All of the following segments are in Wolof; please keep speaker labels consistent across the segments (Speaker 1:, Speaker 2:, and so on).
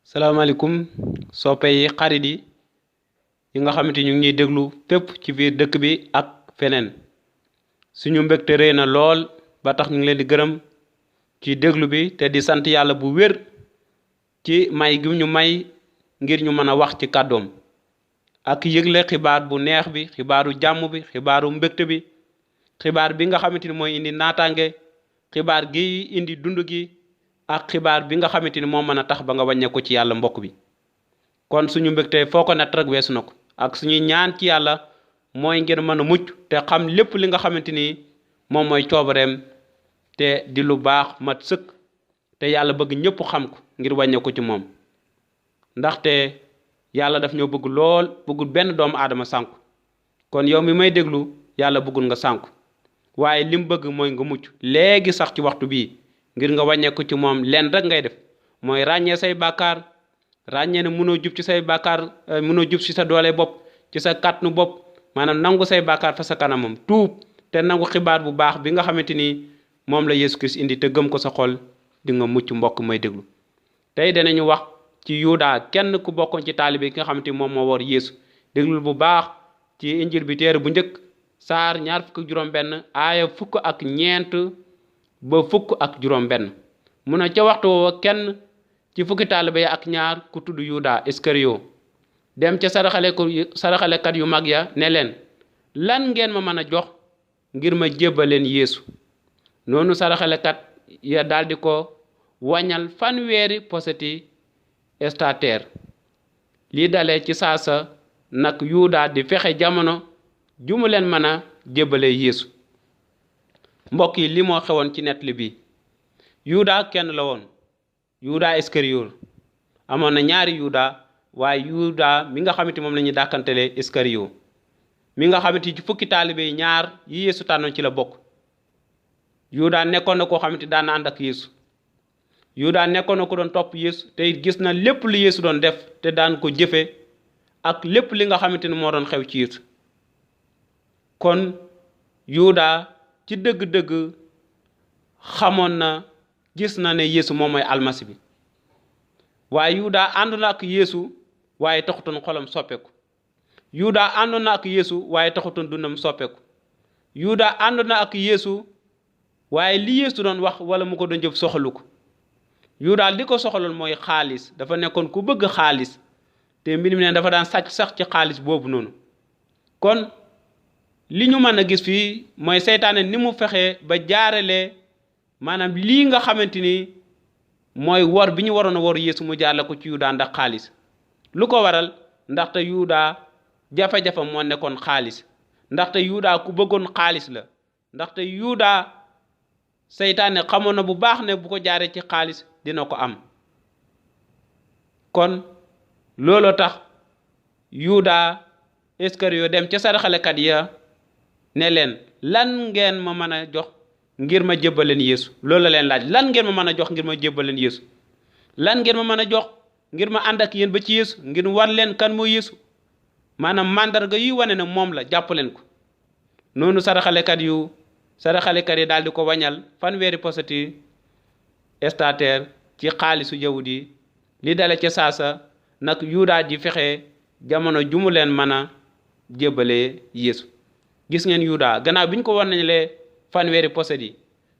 Speaker 1: salaamaaleykum soppe yi xarit yi nga xamante ñu ngi ñuy déglu fépp ci biir dëkk bi ak feneen suñu mbégte rëy na lool ba tax ñu ngi leen di gërëm ci déglu bi te di sant yàlla bu wér ci may gi ñu may ngir ñu mën a wax ci kàddoom ak yëgle xibaar bu neex bi xibaaru jàmm bi xibaaru mbégte bi xibaar bi nga xamante ni mooy indi naataange xibaar gi indi dund gi ak xibaar bi nga xamante ni moo mën a tax ba nga wàññeeku ci yàlla mbokk bi kon suñu mbégte foo ko natt rek weesu na ko ak suñuy ñaan ci yàlla mooy ngeen mën a mucc te xam lépp li nga xamante ni moom mooy coobareem te di lu baax mat sëkk te yàlla bëgg ñëpp xam ko ngir wàññeeku ci moom ndaxte yàlla daf ñoo bëgg lool bëggul benn doomu aadama sànku kon yow mi may déglu yàlla bëggul nga sànku waaye lim bëgg mooy nga mucc léegi sax ci waxtu bii ngir nga wàññeeku ci moom leen rek ngay def mooy ràññee say bàkkaar ràññee ne mënoo jub ci say bàkkaar mënoo jub ci sa doole bopp ci sa kàttanu bopp maanaam nangu say bàkkaar fa sa kanamam tuub te nangu xibaar bu baax bi nga xamante ni moom la Yeesu Kirist indi te gëm ko sa xol di nga mucc mbokk may déglu tey danañu wax ci Yuda kenn ku bokkoon ci taalibe ki nga xamante ni moom moo war Yeesu déglul bu baax ci injil bi téere bu njëkk saar ñaar fukk ak juróom benn aaya fukk ak ñeent ba fukk ak juróom benn mu ne ca waxtu woowa kenn ci fukki taalibe ya ak ñaar ku tudd Yuda Iskariyo dem ca saraxalekat yu mag ya ne leen lan ngeen ma mën a jox ngir ma jébbaleen Yeesu noonu saraxalekat ya daldi ko wàññal fanweeri poseti estater lii dalee ci saasa nag Yuda di fexe jamono ju mu leen mën a jébbale Yeesu mbokk yi li moo xewoon ci nettali bi Yuda kenn la woon Yuda Iskariyo amoon na ñaari Yuda waaye Yuda mi nga xamante moom la ñuy dàkkantele Iskariyo mi nga xamante ci fukki taalibe yi ñaar yi Yeesu tànnoon ci la bokk Yuda nekkoon na koo xamante daan na ànd ak Yeesu Yuda nekkoon na ko doon topp Yeesu te it gis na lépp lu Yeesu doon def te daan ko jëfe ak lépp li nga xamante ni moo doon xew ci Yeesu kon Yuda ci dëgg-dëgg xamoon na gis na ne Yeesu moom mooy almasi bi waaye Yuda àndoon na ak Yeesu waaye taxutoon xolam soppeeku Yuda àndoon na ak Yeesu waaye taxutoon dundam soppeeku Yuda àndoon na ak Yeesu waaye li Yeesu doon wax wala mu ko doon jëf soxalu ko Yuda li ko soxaloon mooy xaalis dafa nekkoon ku bëgg xaalis te mbir mi ne dafa daan sàcc sax ci xaalis boobu noonu kon li ñu mën a gis fii mooy seytaane ni mu fexee ba jaarale maanaam lii nga xamante ni mooy wor bi ñu waroon a wor Yeesu mu jaarale ko ci Yuda ndax xaalis lu ko waral ndaxte Yuda jafe-jafe moo nekkoon xaalis ndaxte Yuda ku bëggoon xaalis la ndaxte Yuda seytaane xamoon na bu baax ne bu ko jaaree ci xaalis dina ko am kon looloo tax Yuda Iskariyo dem ca saraxalekat ya ne leen lan ngeen ma mën a jox ngir ma jébbaleen Yeesu loolu la leen laaj lan ngeen ma mën a jox ngir ma jébbaleen Yeesu lan ngeen ma mën a jox ngir ma ànd ak yéen ba ci Yeesu ngir war leen kan mooy Yeesu maanaam màndarga yi wane ne moom la jàpp leen ko noonu saraxalekat yi daal di ko wañal fanweeri poseti estater ci xaalisu yawudi li dale ca saasa nag Yuda ji fexe jamono ju mu leen mën a jébbalee Yeesu gis ngeen Yuda gannaaw bi ñu ko war nañlee fanweeri poset yi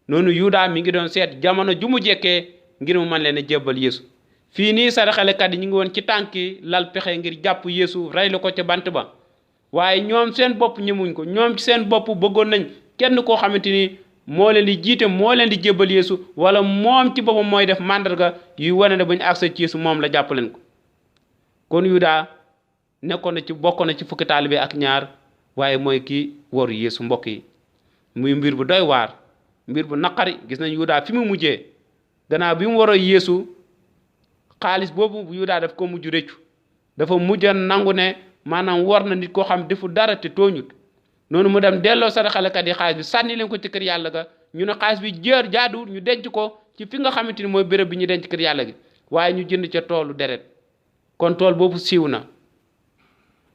Speaker 1: noonu Yuda mi ngi doon seet jamono ju mu jekkee ngir mu mën leen a jébbal Yeesu fii nii saraxalekat yi ñu ngi woon ci tànki lal pexe ngir jàpp Yeesu reylu ko ca bant ba waaye ñoom seen bopp ñemuñ ko ñoom ci seen bopp bëggoon nañ kenn koo xamante ni moo leen di jiite moo leen di jébbal Yeesu wala moom ci boppam mooy def màndarga yuy wane ne bu ñu accès ci Yeesu moom la jàpp leen ko kon Yuda bokkoon na ci fukki taalibe ak ñaar waaye mooy kii woru Yeesu mbokk yi muy mbir bu doy waar mbir bu naqari gis nañ Yuda fi mu mujjee gannaaw bi mu waroo Yeesu xaalis boobu Yuda daf ko mujj rëccu dafa mujj nangu ne maanaam war na nit koo xam defu dara te tooñut noonu mu dem delloo saraxalekat yi xaalis bi sànni leen ko ci kër yàlla ga ñu ne xaalis bi jaaduwul ñu denc ko ci fi nga xamante ni mooy béréb bi ñu denc kër yàlla gi waaye ñu jënd ca toolu deret kon tool boobu siiw na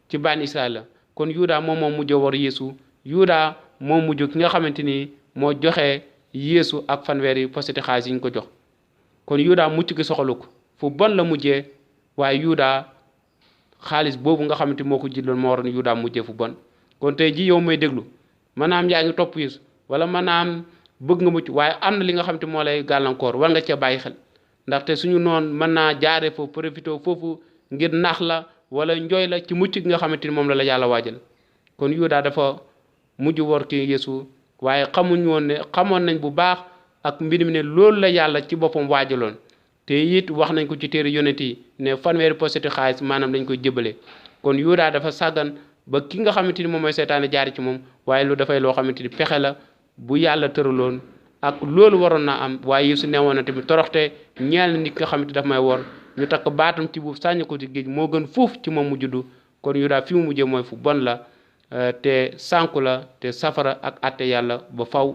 Speaker 1: ci bànn Israël la kon Yuda moom moo mujj war Yeesu Yuda moo mujj ki nga xamante ni moo joxe Yeesu ak fanweeri poseti xaalis yi ñu ko jox kon Yuda mucc gi soxalu ko fu bon la mujjee waaye Yuda xaalis boobu nga xamante moo ko jidloon moo waroon Yuda mujjee fu bon. kon tey ji yow may déglu maanaam yaa ngi topp Yeesu wala maanaam bëgg nga mucc waaye am na li nga xamante moo lay gàllankoor war nga cee bàyyi xel ndaxte suñu noon mën naa jaare foofu profité foofu ngir nax la wala njooy la ci mucc gi nga xamante ni moom la yàlla waajal. kon Yuda dafa mujj wor ki Yeesu waaye xamoon nañ bu baax ak mbir mi ne loolu la yàlla ci boppam waajaloon te it wax nañ ko ci téere yonent yi ne fanweeri poseti xaalis maanaam dañ koy jëbale. kon Yuda dafa sàggan ba ki nga xamante ni moom mooy seytaane jaari ci moom waaye lu dafay loo xamante ni pexe la bu yàlla tëraloon ak loolu waroon naa am. waaye Yeesu newoon na tamit toroxte ñeel na nit nga xamante daf may wor ñu takk baatam ci buuf sànni ko ci géej moo gën fuuf ci moom mu juddu. kon Yuda fi mu mujjee mooy fu bon la te sànku la te safara ak àtte yàlla ba faw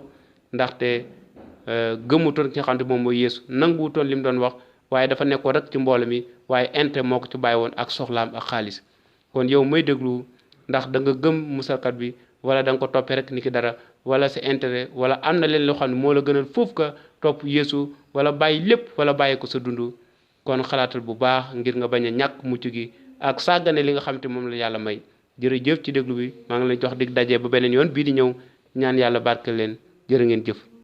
Speaker 1: ndaxte gëmutoon ki nga xamante moom mooy Yeesu nanguwutoon li mu doon wax waaye dafa nekkoon rek ci mboolo mi waaye inte moo ko ci bàyyi woon ak soxlaam ak xaalis. kon yow may déglu ndax da nga gëm musalkat bi wala da nga ko toppee rek ni ki dara wala sa intérêt wala am na leen loo xam ne moo la gënal foofu ka topp Yeesu wala bàyyi lépp wala bàyyi ko sa dund. kon xalaatal bu baax ngir nga bañ a ñàkk mucc gi ak sàggane li nga xam te moom la yàlla may. jërëjëf ci déglu bi maa ngi leen jox dig daje ba beneen yoon bii di ñëw ñaan yàlla barke leen jërë ngeen jëf.